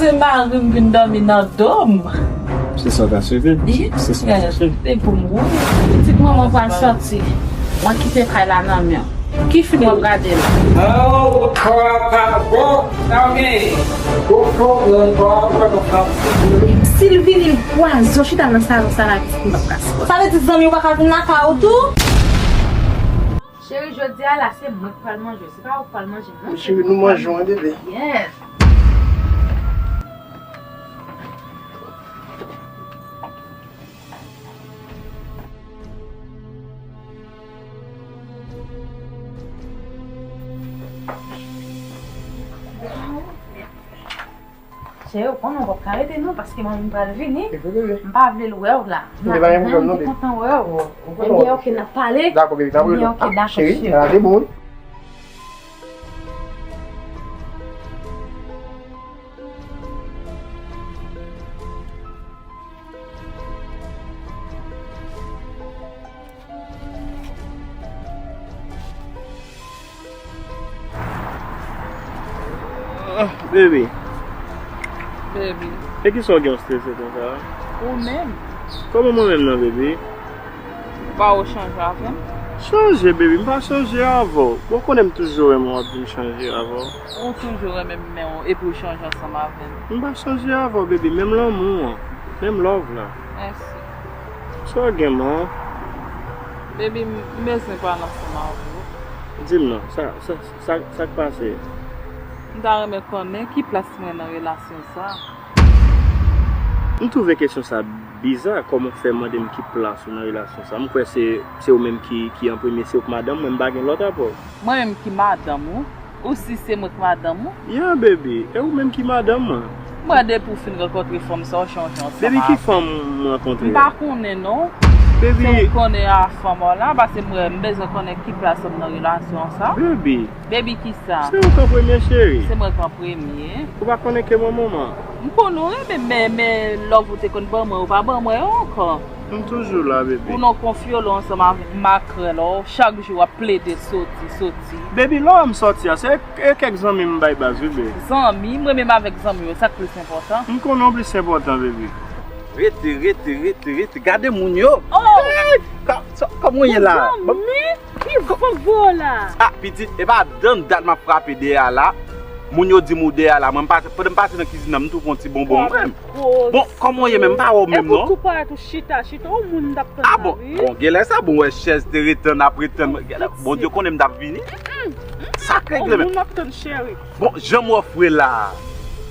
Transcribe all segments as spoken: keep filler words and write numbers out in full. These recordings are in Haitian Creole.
Se mari m vin dòmi nan do m. Se sa w ka swete? Wi, se sa w ka swete. Se pou m wi. Pitit manman pral sòti. Mwen kite kay la nan men w. Ki fim w ap gade la? Oh, papa, bon, ok. Bon, bon, bon, bon, bon, bon. Si l vini, l pwazon, chita nan salon sa la, pitit m ap kase. Sa vle di zanmi w pa ka vin lakay ou tou? Cheri, jodi a la, se mwen k pral manje, se pa ou k pral manje, non. Cheri, nou manje, wi, bebe. Yes. Cheri, ou konnen w p ap ka rete non, paske manmi m pral vini. M pa vle l wè w la. N ap te kontan wè w. Ebyen, ok, n ap pale. Dakò, bebe, n ap rele. Ebyen, ok, dakò, cheri. Ah, baby. Baby. E kisa w gen w strese konsa? Ou menm? Kòman mwen menm nan, baby? Ou pa ou chanje avè m? Chanje, baby, m pa chanje avè w. Bon, ou konnen m toujou renmen w ap vin chanje avè w. Ou toujou renmen m, men w, epi w chanje ansanm avè m. M pa chanje avè w, baby, menm lanmou an, menm love la. Mèsi. Sa w gen, man? Baby, m bezwen pale ansanm avè w. Di m non, sa, sa, sa, sa k pase? M ta renmen konnen ki plas mwen nan relasyon sa. M twouve kesyon sa biza, kòman w fè mande m ki plas ou nan relasyon sa? M kwè se, se ou menm ki, ki an premye, se ou k madanm mwen, m pa gen lòt apre w. Mwen menm ki madanm ou? Ou si se mwen k madanm ou? Yeah, baby, e ou menm ki madanm mwen. Mwen depi w fin rankontre fanm sa, w chanje ansanm avè m. Baby, ki fanm m rankontre a? M pa konnen non. Baby. Se ou k konnen a fanm ou la, paske mwen, m bezwen konnen ki plas ou nan relasyon sa. Baby. Baby kisa? Se ou k an premye, cheri. Se mwen k an premye. Ou pa konnen ke mwen manman? M konnen wi, men, men, men love ou te konn ban mwen, ou pa ban mwen yo ankò. M toujou la, baby. Ou nan konfyolo ansanm avèk makrèl ou, chak jou w ap plede soti, soti. Baby, lè w wè m sòti a, se e kèk zanmi m bay baz wi, baby. Zanmi? M renmen m avèk zanmi yo, sa k plis enpòtan. M konnen w plis enpòtan, baby. Rete, rete, rete, rete. Gade moun yo. Oh! Hey! Ka-, sa, kòman w ye la? Zanmi? Ki vag voye w la? Ah, pitit, e pa dan dat m ap frape dèyè a la. Moun yo di m ou dèyè a la. Mwen, m pase, pandan m pase nan kizin nan, m twouve yon ti bonbon mwen. Bon, kòman w ye menm? M pa wè w menm non. Epi w tou parèt ou chita, chita, yon moun m t ap tann la wi. Ah bon? Bon, genlè sa bon, wè chèz te ret tann, ap ret tann. Genlè, Bondye konnen m t ap vini. Sa k regle menm? Yon moun m ap tann, cheri. Bon, jan m wè w fre la.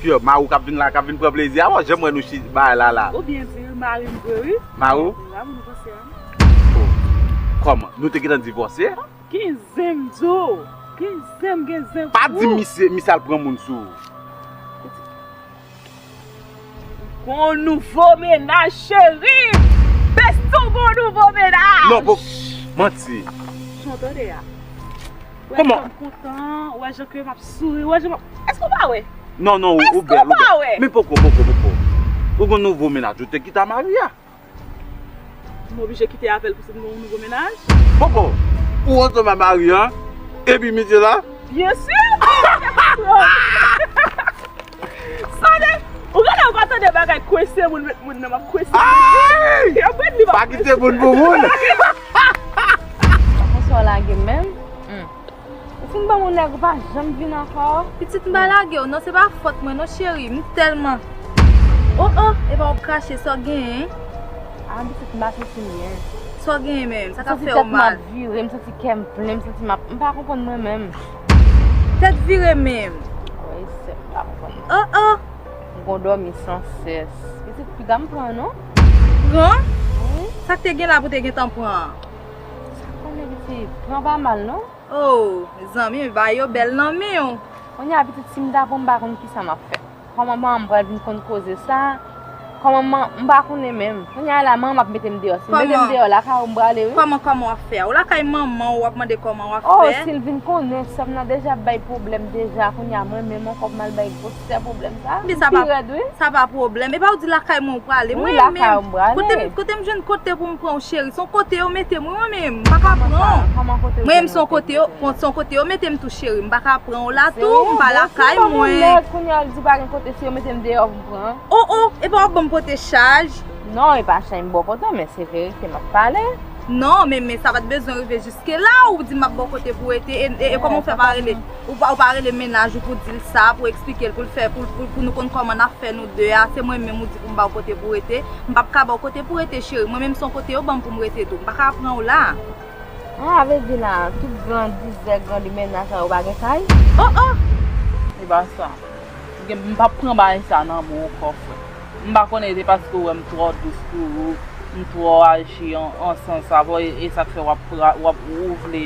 Kiyè, mari w k ap vin la, k ap vin pran plezi avè w, jan m wè nou chi-, bagay la la. Ou byen di, mari m vre wi. Mari w? La moun ou panse a. Oh. Kòman? Nou te gentan divòse? Gen zen m di w. Gen zen m, gen zen. Pa di misye, misye al pran moun sou ou. Gon nouvo mennaj, cheri. Bèstou gon nouvo mennaj. Non, bon, manti. Jan w tande a. Wè jan m kontan, wè jan ke m ap souri, wè jan m ap, èske w pa wè? Non, non, ou, ou bèl, ou bèl. Men poko, poko, poko. Ou gon nouvo mennaj, ou te kite a mari a. M oblije kite avè l pou se m gen yon nouvo mennaj? Poko, ou ansanm a mari an, epi misye la? Byen si! Sade, ou genlè ou pa tande bagay kwense moun, met moun nan m ap kwense moun. Ay! Yo pran li pa kite moun pou moun. Konsa w lage menm? Hmm. Ou fin ban m yon nèg, ou pa janm vin ankò. Pitit, m pa lage w non, se pa fòt mwen non, cheri. M tèlman. Oh, oh, epa w ap krache, sa w genyen? Ah, pitit, m pa santi m byen. Sa w genyen menm? Sa k ap fè w mal? M santi tèt m ap vire, m santi kè m plen, m santi m ap, m pa konprann mwen menm. Tèt vire menm? Wi, sè, m pa konprann mwen. Oh, oh. M gon dòmi san sès. Pitit, piga m pran non. Pran? Wi. Sa k te gen la pou te gentan pran? Sa konnen pitit, pran pa mal non. Oh, zanmi, bagay yo bèl nan men w. Kounye a pitit, si m ta pran, m pa konn kisa m ap fè. Kòman manman m pral vin konn koze sa? Kòman man, m pa konnen menm. Kounye a la, manman m ap mete m deyò. Si l mete m deyò, lakay ou m prale, wi. Kòman, kòman w ap fè a? Ou lakay manman w, w ap mande kòman w ap fè? Oh, si l vin konnen, sè m nan deja bay pwoblèm deja. Kounye a, mwen menm ankò, m al bay gwo sè pwoblèm sa. Li pi rèd, wi. Sa pa pwoblèm. E pa w di lakay mwen ou prale. Wi, mwen lakay ou m prale. Kote m, kote m jwenn kote pou m pran w, cheri? Se yon kote yo mete m, wi, mwen menm. M pa ka pran w. Mwen menm, se yon kote yo, se yon kote yo mete m tou, cheri. M pa ka pran w la tou, m pa lakay mwen. Kounye a, l di pa gen kote, si yo mete m deyò, m pran. Oh, oh, e pa w ap ban m pote chaj? Non, e pa chaj m ba w pote, men se verite m ap pale. Non, men, men sa pa t bezwen rive jiske la, ou di m ap ba w kote pou rete, e, e, e kòman w fè pa rele? Ou pa, ou pa rele mennaj ou pou di l sa, pou eksplike l, pou l fè, pou, pou, pou nou konn kòman n ap fè nou de a, se mwen menm ou di pou m ba w kote pou rete, m p ap ka ba w kote pou rete, cheri, mwen menm se yon kote yo ban m pou m rete tou, m pa ka pran w la. Ah, vle di la, tout grandizè, grandi mennaj sa yo pa gen kay? Oh, oh! E pa sa. Gen, m p ap pran bagay sa nan men w ankò, frè. M pa konnen se paske w wè m twò dous pou ou, m twò aji an, an sans sa, bon, e, e sa k fè w ap pra-, w ap, ou vle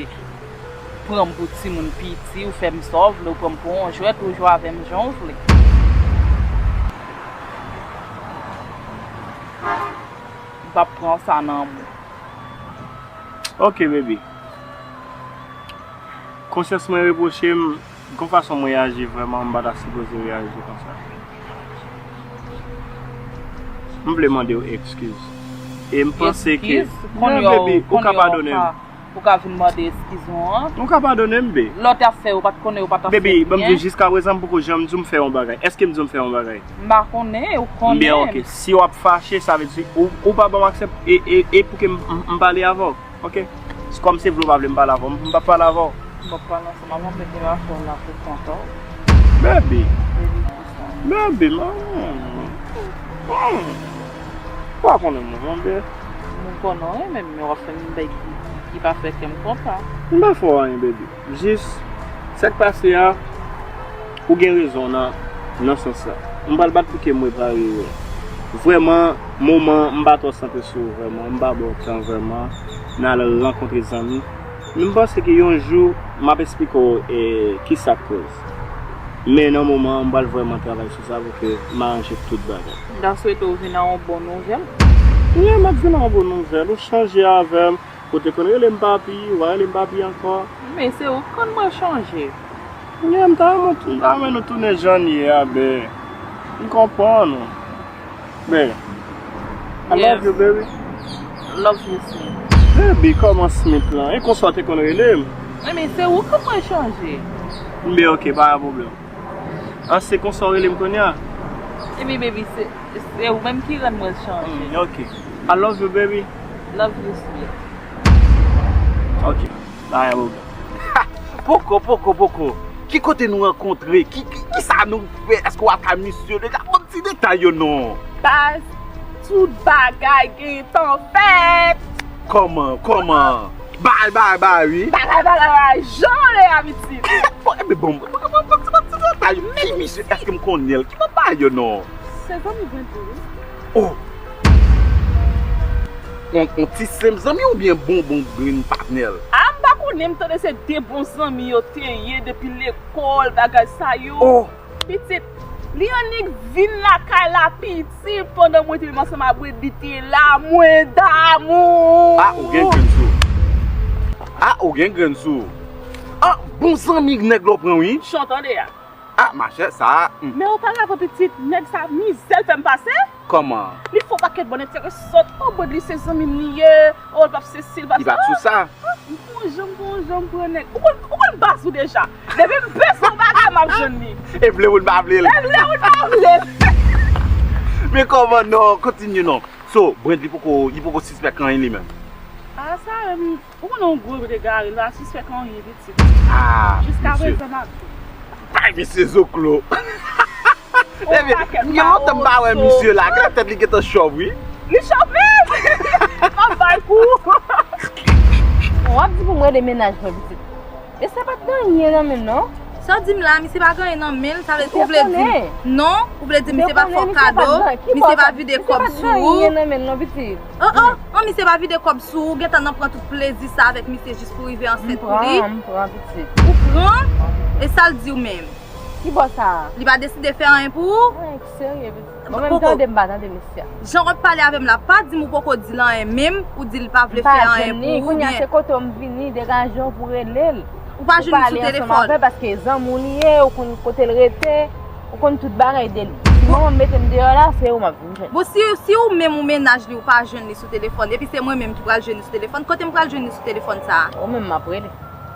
pran m pou timoun piti, ou fè m sa w vle, ou pran m pou yon jwèt, ou jwe avè m jan w vle. M p ap pran sa nan men w. Ok, baby. Konsyans mwen repwoche m, gon fason mwen reyaji vrèman, m pa ta sipoze reyaji konsa. M vle mande w ekskiz. E m panse ke... Ekskiz? Non, baby, ou ka padone m. Ou ka vin mande eskiz ou an? Ou ka padone m, baby. Lè w t ap fè, ou pa t konnen, ou pa t ap fè byen. Baby, ban m di w, jiskaprezan, m poko janm di w m fè yon bagay. Èske m di w m fè yon bagay? M pa konnen, ou konnen. Byen, ok. Si w ap fache, sa vle di ou, ou pa ban m aksè, e, e, e pou ke m, m, m pale avè w. Ok? Kòm se vle ou pa vle m pale avè w, m p ap pale avè w. M p ap pale ansanm avè w, m mete m avè w la pou kont ou. Baby. Baby, kisa? Baby, man. Hmm. Ou pa konnen mwen, non, baby. M konnen w renmen m, men w ap fè m bagay ki, ki, ki pa fè kè m kontan. M pa fè w anyen, baby. Jis, sa k pase a, ou gen rezon nan, nan sans sa. M pral bat pou ke m repare erè. Vrèman, moman, m pa twò sante sou ou vrèman. M pa ba w tan vrèman. N al rankontre zanmi. Men m panse ke yon jou, m ap esplike w, e, kisa k koz. Men nan moman an, m pral vrèman travay sou sa pou ke m aranje tout bagay. M ta swete w vin ak yon bon nouvèl. Wi, m ap vin ak yon bon nouvèl. Ou chanje avè m. Ou te konn rele m papi, ou pa rele m papi ankò. Men se ou k konn mwen chanje. Yeah, m ta renmen, m ta renmen nou tounen jan n ye a, baby. M konprann ou. Baby, I love you, baby. Love you, sweet. Baby, kòman Smith lan? E konsa w te konn rele m? Men se ou k konn mwen chanje. Baby, ok, pa gen pwoblèm. An, se konsa w rele m kounye a? Epi, baby, se, se ou menm ki rann mwen chanje. Mm, ok. I love you, baby. Love you, sweet. Ok. Ba, boo. Poko, poko, poko. Ki kote nou rankontre? Ki, ki, kisa nou fè? Èske w al kay misye deja? Ban m ti detay yo non. Baz, tout bagay gentan fèt. Kòman, kòman? Bay, bay, bay, wi. Bagay, bagay, bagay, jan w le a, pitit. Bon, enben, bon, bon, bon, bon, bon, bon, bon, bon, men misye, èske m konnen l? Ki bagay yo non? Se zanmi Brandy, wi. Oh! On, on ti senp zanmi oubyen bon, bon green patnè l? A, m pa konnen, m tande se de bon zanmi yo te ye depi lekòl, bagay sa yo. Oh! Pitit, li annik vin lakay la, pitit, pandan mwen te menm ansanm ak Brandy te la, mwen damou. Ah, ou gen grenn sou. Ah, ou gen grenn sou. Ah, bon zanmi nèg la w pran, wi. Jan w tande a. Ah, machè, sa a, hmm. Men oparavan, pitit, nèg sa, mizè l fè m pase. Kòman? Li fè yon pakèt bòn enteresan. Oh, Brandy se zanmi m li ye. Oh, l p ap sesi, l p ap sa. Li pa t sou sa. Ah, m gon jan, m gon jan m pran nèg. Ou konn, ou konn baz ou deja. Depi m bezwen yon bagay, m ap jwenn li. E vle ou n pa vle l. E vle ou n pa vle l. Men kòman non, kontinye non. So, Brandy poko, li poko sispèk anyen li menm. A sa, em, ou konnen yon gwo egare, l pa sispèk anyen, pitit. Ah, jiskaprezan, m ap di w. Bay misye zoklo. Ebyen, m gen lontan m pa wè misye la. Gade tèt li gentan chòv, wi. Li chòv, wi. M ap bay kou. W ap di pou m rele mennaj mwen, pitit. E sa pa t gen anyen nan men l, non. Sa w di m la, misye pa gen anyen nan men l, sa vle di ou vle di m, non, ou vle di m misye pa fè w kado, misye pa vide kòb sou ou. Misye pa t gen anyen nan men l, non, pitit. Oh, oh, oh, misye pa vide kòb sou ou, gentan nan pran tout plezi sa avèk misye jis pou rive ansent pou li. M pran, m pran, pitit. Ou pran? E sa l di w menm? Ki bò sa a? Li pa deside fè anyen pou ou? Mwen serye, pitit. Mwen menm tande m pa tande mesye a. Jan w ap pale avè m la, pa di m ou poko di l anyen menm, ou di l pa vle fè anyen pou ou. M pa jwenn li, kounye a se kote w m vini, degaje w pou rele l. Ou pa jwenn li sou telefòn. Ou pale ansanm avè l paske zanmi w li ye, ou konn kote l rete, ou konn tout bagay de li. Si manman m mete m deyò la, se ou m ap vin jwenn. Bon, si, si ou menm ou mennaj li, ou pa jwenn li sou telefòn, epi se mwen menm ki pral jwenn li sou telefòn, kote m pral jwenn li sou telefòn sa a? Ou menm m ap rele.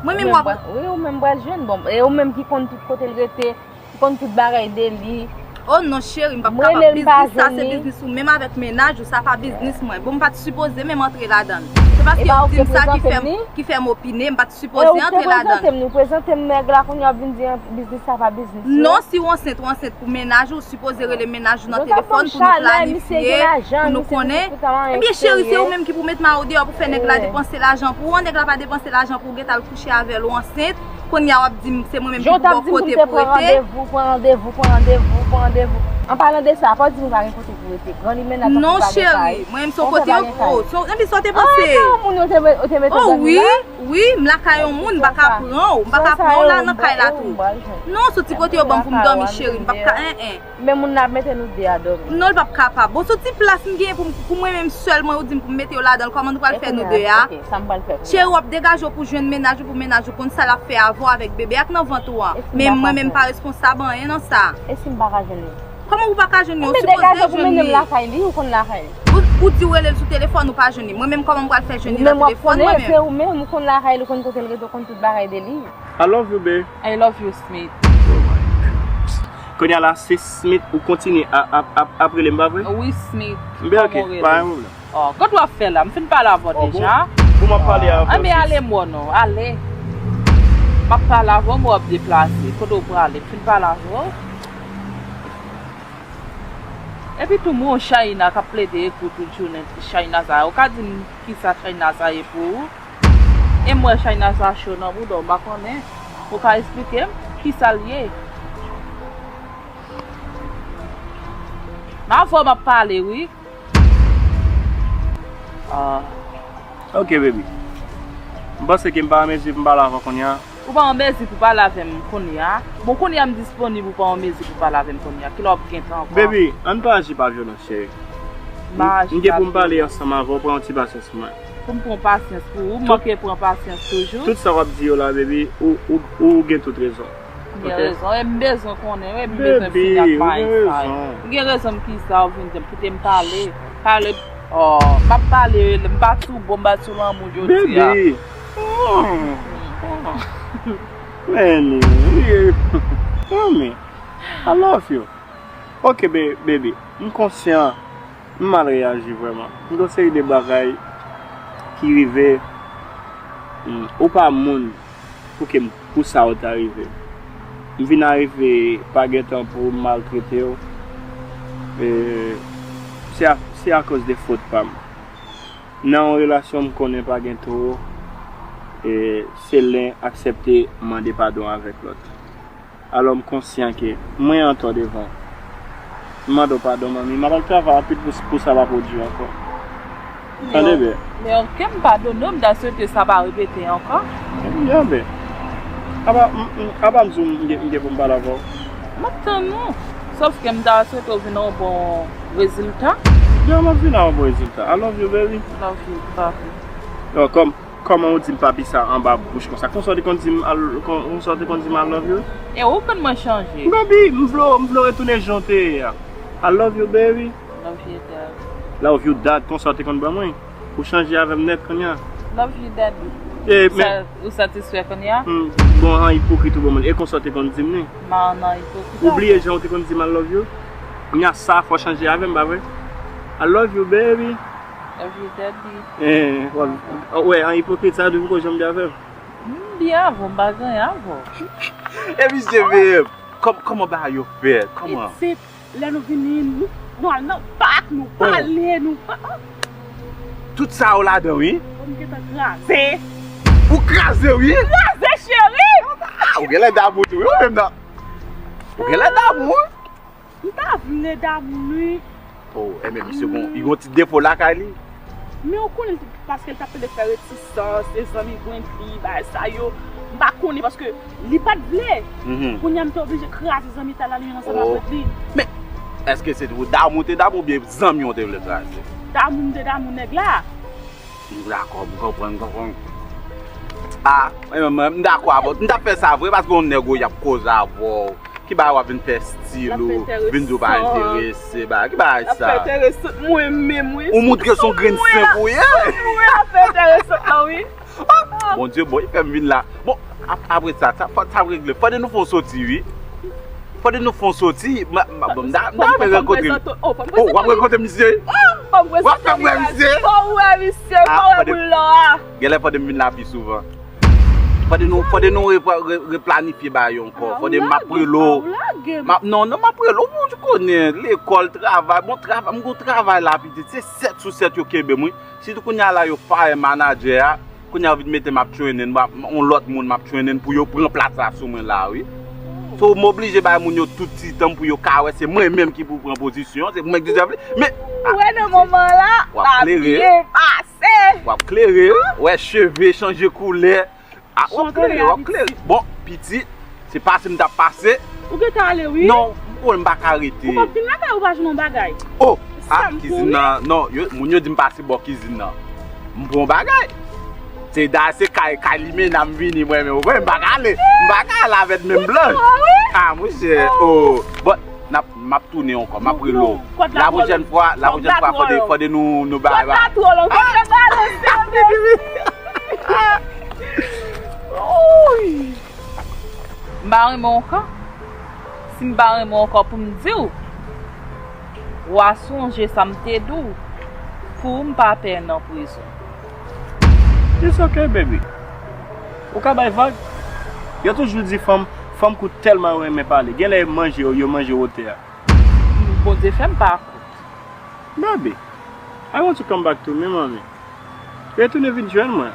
Mwen menm w ap. Wi, ou menm m pral jwenn. Bon, e ou menm ki konn tout kote l rete, ki konn tout bagay de li. Oh non, cheri, m p ap kapab. Biznis sa se biznis ou menm avèk mennaj ou, sa pa biznis mwen. Bon, m pa t sipoze menm antre ladan l. Se paske yo di m sa ki fè m, ki fè m opine, m pa t sipoze antre ladan l. E ou te prezante m, nou prezante m nèg la, kounye a w ap vin di biznis sa pa biznis ou. Non, si w ansent, w ansent pou mennaj ou, ou sipoze rele mennaj ou nan telefòn pou nou planifye, pou nou konnen. Ebyen, cheri, se ou menm ki pou met mari w deyò pou fè nèg la depanse lajan pou ou. An, nèg la pa depanse lajan pou ou, gentan al kouche avè l, ou ansent. Kounye a w ap di m se mwen menm ki pou ba w kote pou rete. Pran randevou, pran randevou, pran randevou, pran randevou. An palan de sa, pa w di nou pa gen kote pou rete. Gran limena tankou pa gen kay. Non, cheri, mwen menm se yon kote yo, oh, se yon, epi sa w te panse? Ah, non, moun yo te, yo te mete dan nou la. Oh, wi, wi, m lakay yon moun, m pa ka pran w, m pa ka pran w la nan kay la tou. Non, se yon ti kote yo ban m pou m dòmi, cheri, m p ap ka, en, en. Men moun nan ap mete nou de a dòmi. Non, l p ap kapab. Bon, se yon ti plas m genyen pou m, pou mwen menm sèl mwen, ou di m pou m mete yo ladan l. Kòman nou pral fè nou de a? Cheri, w ap degaje w pou jwenn mennaj ou, pou mennaj ou konn sa l ap fè avè w avèk bebe ak nan vant ou an. Men mwen menm m pa responsab anyen nan sa. E si m pa ka jwenn li? Kòman ou pa ka jwenn li? Ou sipoze jwenn li. Degaje w pou mennen m lakay li, ou konn lakay li. Ou, ou di w rele l sou telefòn, ou pa jwenn li. Mwen menm, kòman m pral fè jwenn li nan telefòn, mwen menm? Se ou menm, ou konn lakay li, ou konn kote l rete, ou konn tout bagay de li. I love you, babe. I love you, Smith. Oh my God. Kounye a la, se Smith ou kontinye ap, ap, ap, ap rele m, pa vre? Wi, Smith. Kòman w rele? Ben, ok, pa gen pwoblèm. Oh, kote w ap fè la? M fin pale avè w deja. Pou m ap pale avè w, sis. Anben, ale m wè w non, ale. M ap pale avè w, men w ap deplase. Kote w prale? M fin pale avè w. Epi tou, mwen, China k ap plede ekri w tout jounen, China sa. Ou ka di m kisa China sa ye pou ou? E m wè China sa cho nan bouda w, m pa konnen. Ou ka esplike m kisa l ye? M avè w m ap pale, wi. Ah. Ok, baby. M panse ke m pa anmezi pou m pale avè w kounye a. Ou pa anmezi pou pale avè m kounye a? Bon, kounye a m disponib, ou pa anmezi pou pale avè m kounye a. Kilè w ap gen tan ankò? Baby, ann pa aji pa vyolans, cheri. M pa aji pa vyolans. M gen pou m pale ansanm avè w, pran yon ti pasyans. Pou m pran pasyans pou ou, m manke pran pasyans toujou. Tout sa w ap di yo la, baby, ou, ou, ou gen tout rezon. Ou gen rezon, e m bezwen konnen, wi, m bezwen fini ak mayi sa yo. Ou gen rezon. Ou gen rezon m kisa, ou vin di m, kite m pale. Pale, oh, m ap pale, m pa sou bon, m pa sou lanmou jodi a. Baby. Oh, oh. Man, yeah. Oh, man. I love you. Ok, ba-, baby, m konsyan. M mal reyaji vrèman. M gen yon seri de bagay ki rive. Mm, ou pa moun pou ke m, pou sa yo ta rive. M vin arive pa gen tan pou m maltrete w. E, se a, se akoz de fot pa m. Nan yon relasyon m konnen pa gen toro, e, se len aksepte mande padon avèk lòt. Alò, m konsyan ke mwen antò devan w. M mande w padon, manmi. M ap al travay rapid pou, pou sa pa pwodui ankò. Tande byen. Men, men, ok, m padone w, m ta swete sa pa repete ankò. Ebyen, byen. Apa, m, m, apa m di w m gen, m gen pou m pale avè w? M ap tann ou. Sòf ke m ta swete w vin yon bon rezilta. Byen, m ap vin a yon bon rezilta. I love you, baby. Love you, papi. Yo, kòm Kòman ou di m papi sa anba bouch konsa? Konsa w te konn di m al-, kon-, konsa w te konn di m I love you? E ou konn mwen chanje. Baby, m vle w, m vle w retounen jan w te ye a. I love you, baby. Love you, dad. Love you, dad. Konsa w te konn ban mwen. Ou chanje avè m nèt kounye a. Love you, daddy. E, men, ou satisfè kounye a? Hmm, bon, an ipokrit ou ban mwen. E konsa w te konn di m li? M pa nan ipokrit. Ou bliye jan w te konn di m I love you? Kounye a sa fò chanje avè m, pa vre? I love you, baby. Love you, daddy. Eh, w ap, w ap wè, an ipokrit sa, depi w janm byen avè m. M byen avè w, m pa gen anyen avè w. E misye, men, kòm-, kòman bagay yo fèt? Kòman? Pitit, lè nou vini, nou, nou al nan pak, nou pale, nou pa-, tout sa yo ladan, wi. Bon, m gentan kraze. Ou kraze, wi. Kraze, cheri. Ah, ou genlè damou tou, wi, ou menm nan. Ou genlè damou, wi. M ta vle damou, wi. Oh, enben, misye gon, li gon ti defo lakay li. Men ou konnen, paske l t ap tande fè retisans, se zanmi Wendy, bagay sa yo. M pa konnen paske li pa t vle. Kounye a m te oblije kraze zanmitay la li menm ansanm avèk li. Men, èske se damou te damou oubyen zanmi w te vle kraze? Damou m te damou nèg la. M dakò, m konprann, m konprann. A, mwen menm, m dakò avè w. M t ap fè sa vre paske yon nèg ou y ap koze avè w. Ki bagay w ap vin fè stil ou, vin di w pa enterese, bagay, ki bagay sa? Ou moutre se yon grenn senp ou ye. Mwen ap fè enteresant la, wi. Bondye, bon, li fè m vin la. Bon, ap- apre sa, sa, fò, sa regle. Fòde nou fè yon soti, wi. Fòde nou fè yon soti. M a- m a- bon, m ta- m ta renmen rankontre. Oh, w ap rankontre misye? W ap fè m wè misye? Fò w wè misye, fò w wè boul lò a. Genlè fòde m vin la pi souvan. Fòde nou, fòde nou re- re- replanifye bagay yo ankò. Fòde m ap rele w. M ap- non, non, m ap rele w. Bon, ou konnen, lekòl, travay. Bon, travay, m gon travay la, pitit. Se sèt sou sèt yo kenbe m, wi. Sitou kounye a la yo fire manadjè a, kounye a yo vin mete m ap trennen, m ap- yon lòt moun m ap trennen pou yo pran plas la sou mwen la, wi. So, m oblije bay moun yo tout ti tan m pou yo ka wè se mwen menm ki pou pran pozisyon, se mwen ki dizève li. Men, ou wè nan moman la, w ap klere. W ap klere, wi. Wè cheve chanje koulè. A, w ap klere, w ap klere. Bon, pitit, se pase m t ap pase. Ou gentan ale, wi. Non, ou konnen m pa ka rete. Ou p ap vin lakay ou pa jwenn yon bagay. Oh, a, kizin nan, non, yo- moun yo di m pase bò kizin nan. M pran yon bagay. Se da- se kay- kay limena m vini mwen menm. Ou konnen m pa ka ale. M pa ka ale avèk menm blan. A, monchè, oh. Bon, n ap- m ap tounen ankò, m ap rele w. La pwochèn fwa, la pwochèn fwa, fòde, fòde nou, nou bay, bay. M pa renmen w ankò. Si m pa renmen w ankò pou m di w, w a sonje sa m te di w, pou m pa pè nan prizon. It's okay, baby. Ou ka bay vag. Yo toujou di fanm, fanm kout tèlman yo renmen pale. Genlè yo manje yo, yo manje wotè a. Bondye fè m pa kout. Baby, I want to come back to me, mommy. Retounen vin jwenn mwen.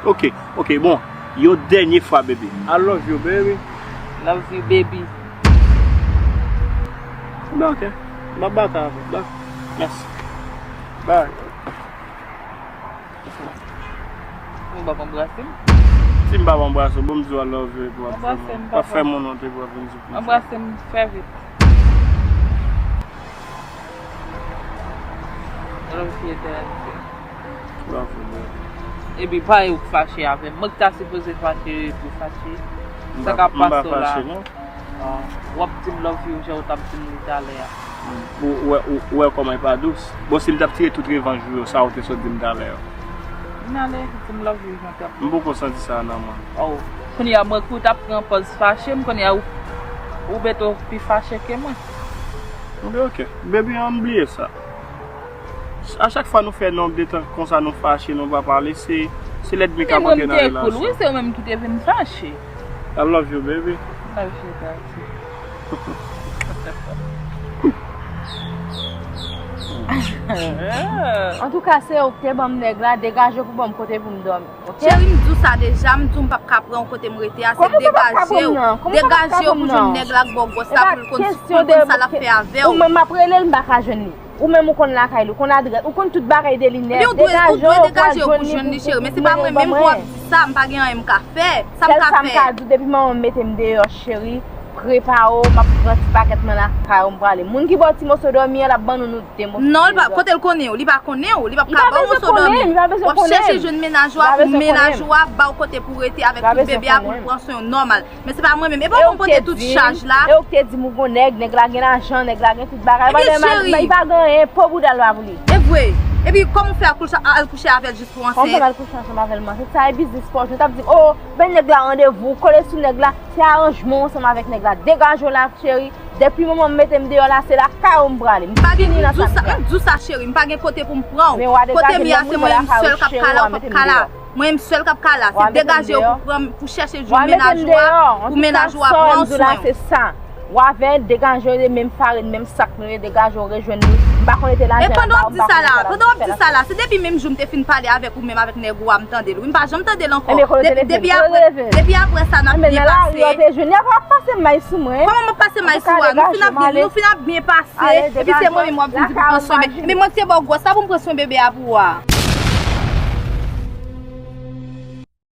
Ok, ok, bon. Yon dènye fwa, baby. I love you, baby. Love you, baby. Bon, ok. M ap batay avè w. Dakò. Mèsi. Bye. Ou p ap anbrase m? Si m p ap anbrase w, bon, m di w I love you epi w ap fè m, w ap fè m yon nòt epi w ap vin di w. Anbrase m, fè vit. Love you, Dante. Love you, baby. Epi pa ou k fache avè m. Mwen k ta sipoze fache epi w fache. Sa k ap pase w la? M pa fache, non. Ah, w ap di m love you jan w t ap di m li talè a. Ou, ou wè, ou, ou wè kòman e pa dous? Bon, si m t ap tire tout revanj ou yo, sa ou te sot di m talè a? Vin ale, di m love you jan w t ap di m. M poko santi sa nan mwen. Oh, kounye a mwen ki w t ap pran pòz fache m, kounye a ou, ou beto pi fache ke mwen. Oke, oke. Baby, ann bliye sa. A chak fwa nou fè nonb de tan konsa nou fache, nou pa pale, se, se lènmi k ap antre nan relasyon. Men mwen m te cool, wi, se ou menm ki te vin fache. I love you, baby. Love you, Daddy. Antouka, se ou ki te ban m nèg la, degaje w pou ban m kote pou m dòmi, oke? Cheri, m di w sa deja, m di w m p ap ka pran w kote m rete a, se degaje w. Degaje w pou jwenn nèg la k ba w gwòs la pou l konn, pou l konn sa l ap fè avè w. Ou menm m ap rele l, m pa ka jwenn li. Ou menm ou konn lakay li, ou konn adrès, ou konn tout bagay de li nèt. Degaje w, ou pral jwenn li pou, pou jwenn li pou, pou mete yon ban mwen. Men se pa mwen menm pou w ap di sa, m pa gen anyen m ka fè. Sa m ka fè? Sèl sa m ka di w, depi manman m mete m deyò, cheri, prepare w, m ap pran ti pakèt mwen lakay ou, m prale. Moun ki ba w ti moso dòmi an, l ap ban nou, nou de moso. Non, li pa, kote l konnen w? Li pa konnen w, li p ap ka ba w moso dòmi. W ap chèche jwenn mennaj ou a, pou mennaj ou a ba w kote pou w rete avèk tout bebe a, pou l pran swen w nòmal. Men se pa mwen menm. E pa ou k pote tout chaj la? E ou k te di m ou gon nèg, nèg la gen lajan, nèg la gen tout bagay. Pandan m al, li pa gen anyen, po boudal pa pou li. E vre. Epi kòman w fè al kouche, al kouche avè l jis pou w ansent? Kòman w fè al kouche ansanm avè l, m ansent? Sa e biznis pa w. Ou t ap di, oh, ben nèg la randevou, kole sou nèg la, se aranjman w ansanm avèk nèg la. Degaje w la, cheri. Depi manman m mete m deyò la, se lakay ou m prale. M fini nan sa m fè a. M di w sa, cheri, m pa gen kote pou m pran w. Kote m ye a, se mwen menm sèl k ap ka la, ou p ap ka la. Mwen menm sèl k ap ka la, se degaje w pou pran, pou chèche jwenn mennaj ou a, pou mennaj ou a pran swen w. W avè l, degaje w, se menm farin, menm sak nou ye, degaje w, rejwenn nou. M pa konn ete lajan ba w, m pa konn ete lajan ba w. Pandan w ap di sa la, se depi menm jou m te fin pale avèk ou menm avèk nèg ou a, m tande l, wi, m pa janm tande l ankò. Depi apre, depi apre sa, n ap byen pase. Nan lari, w te jwenn, y ap pase may sou mwen. Kòman m ap pase may sou ou a? Nou fin ap byen, nou fin ap byen pase, epi se mwen menm w ap vin di pou pran swen bebe. Men mwen ki te ba w gwòs la pou m pran swen bebe a pou ou a.